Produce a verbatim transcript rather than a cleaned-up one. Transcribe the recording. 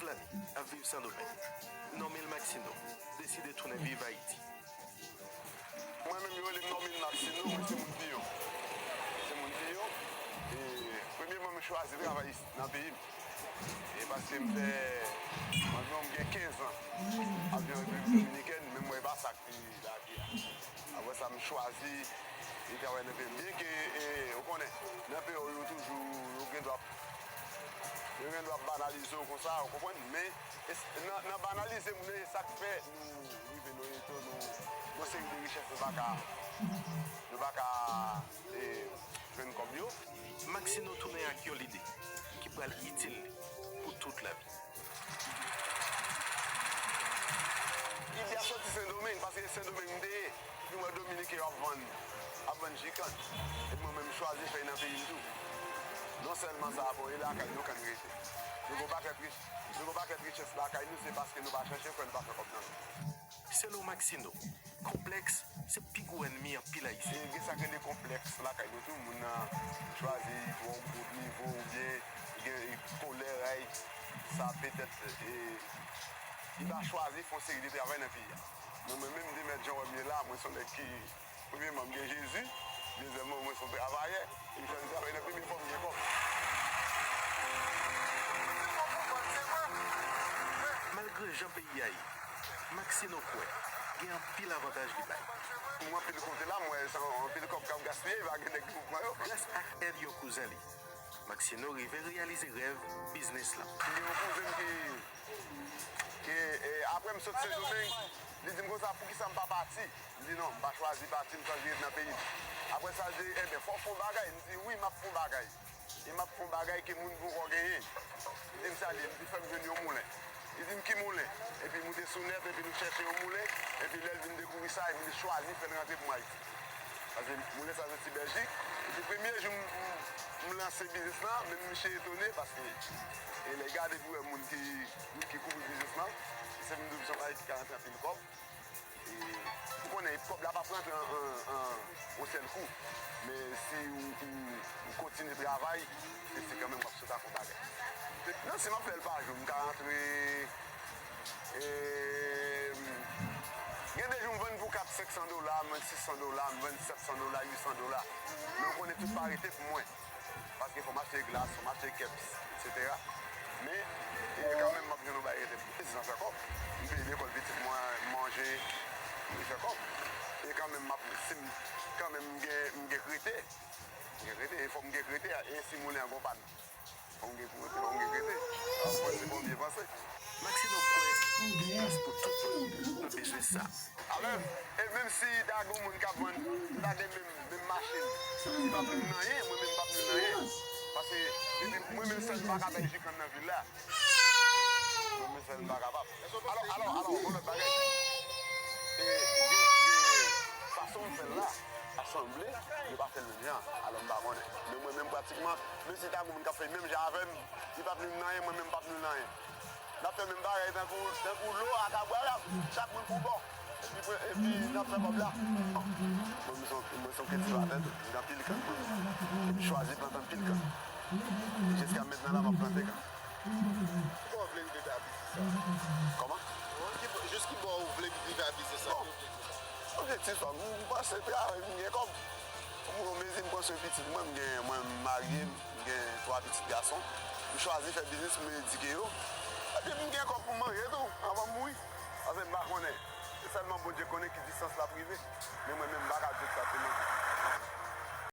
Lane ap viv Sendomeng. Normil Maxino deside tounen viv Ayiti. Mwen menm yo rele m Normil Maxino, mwen se moun Piyon. Se moun Piyon. E premyèman, m chwazi travay isi, nan peyi m. E paske m fè, anviwon m gen kenz an ap viv an Repiblik Dominikèn, men m wè e pa sa ki lavi a. Apre sa, m chwazi li travay nan peyi m. Byenke, e, ou konnen, nan peyi w, yo toujou, yo gen dwa, yo gen dwa banalize w konsa, ou konprann? Men, e s- nan, nan banalize moun yo, e sa k fè nou rive nan yon eto, nou, yon seri de richès nou pa ka, nou pa ka, e, jwenn kòb yo. Maxino tounen ak yon lide ki pral itil li pou tout lavi. Ide a soti Sendomeng, paske Sendomeng m te ye. Epi m wè Dominiken yo ap vann, ap vann jikann. Epi mwen menm, m chwazi fè l nan peyi m tou. Non sèlman sa, bon, e lakay nou kann rete. Nou gen yon pakèt rich-, nou gen yon pakèt richès lakay nou, se paske nou pa chèche fè, nou pa fè kòb nan nou. Selon Maxino, konplèks se pi gwo ènmi anpil Ayisyen. E gen sa k rele konplèks lakay nou tou. Moun nan chwazi twò gwo nivo oubyen gen kolè, sa petèt, e, li pa chwazi fè yon seri de travay nan peyi a. Men mwen menm, Demet, jan w wè m ye la, mwen se yon nèg ki, premyèman, m gen Jezi, dezyèmman, mwen se yon travayè, e m chwazi travay nan peyi m, fò m gen kòb. Malgre jan peyi a ye, Maxino kwè gen anpil avantaj li bay. M anpil konte la, m wè se anpil kòb k ap gaspiye, pa gen nèg ki pou pran yo. Gras ak èd yon kouzen li, Maxino rive reyalize rèv biznis lan. M gen yon kouzen m ki, ki, e, apre m sot Sendomeng, li di m konsa, poukisa m pa pati? M di non, m pa chwazi pati, m chwazi ret nan peyi m. Apre sa, l di, enben, fò w fè yon bagay. M di wi, m ap fè yon bagay. E m ap fè yon bagay ke moun poko genyen. Li di m sa l ye, m di fè m jwenn yon moulen. Li di m ki moulen? Epi moute sou nèt, epi nou chèche yon moulen, epi lè l vin dekouvri sa, epi li chwazi fè l rantre pou mwen Ayiti. Paske moulen sa soti Bèljik. Epi premye jou m, m, m lanse biznis lan, menm misye etone, paske e lè l gade pou wè moun ki, ki kouvri biznis lan, se vin di w se yon bagay ki ka rantre anpil kòb. E, ou konnen, kòb la p ap rantre an, an, an, yon sèl kou. Men si ou, ou, ou kontinye travay, se, se kanmenm w ap sot ak yon bagay. Non, si m ap fè l pa jou, m ka rantre, e, gen de jou m vann pou kat, senk san dola, m vann sis san dola, m vann sèt san dola, uit san dola. Men ou konnen tout pa rete pou mwen. Paske fò m achte glas, fò m achte kèps, etsetera. Men, e, kanmenm, m ap jwenn yon bagay rete pou mwen. Biznis lan fè kòb. M peye lekòl pitit mwen, m manje, li fè kòb. E kanmenm, m ap, si m, kanmenm, m gen, m gen k rete. M gen k rete, e fò m gen k rete, e si moulen an gon pàn. Fò m gen k rete, fò m gen k rete. Ap panse fò m byen panse. Maxino kwè gen plas pou tout moun nan biznis sa. Alò, e menm si ta gen yon moun k ap vann, m ta gen menm, menm machin, li p ap pli m nan anyen, mwen menm m p ap pli m nan anyen. Paske depi mwen menm sèl m pa ka bay jikann nan vil la. Mwen menm sèl m pa kapab. Alò, alò, alò, yon lòt bagay. E, gen, gen fason m fè l la, a sanble, yo pa fè l menm jan. Alò, m pa konnen. Men mwen menm, pratikman, menm si ta gen yon moun k ap fè l menm jan avè m, li p ap pli m nan anyen, mwen menm m p ap pli l nan anyen. N ap fè menm bagay tankou, tankou lo ak abwalab, chak moun pou bò. Epi, epi n ap fè kòb la. Bon, mwen se yon, mwen se yon kiltivatè tou, m gen anpil kann mwen. M chwazi plante anpil kann. Jiska mentnan la, m ap plante kann. Kibò w vle rive a biznis sa? Kòman? Jis kibò w vle rive a biznis sa? Bon, objektif pa m, m panse travay, m gen kòb. Pou yon mezi, m pran swen pitit mwen, m gen, mwen m marye, m gen twa pitit gason. M chwazi fè biznis pou m edike yo. Epi m gen kòb pou m manje tou, anvan m mouri. Paske m pa konnen. Se sèlman Bondye konnen ki distans l ap rive. Men mwen menm, m pa ka di egzakteman ki distans.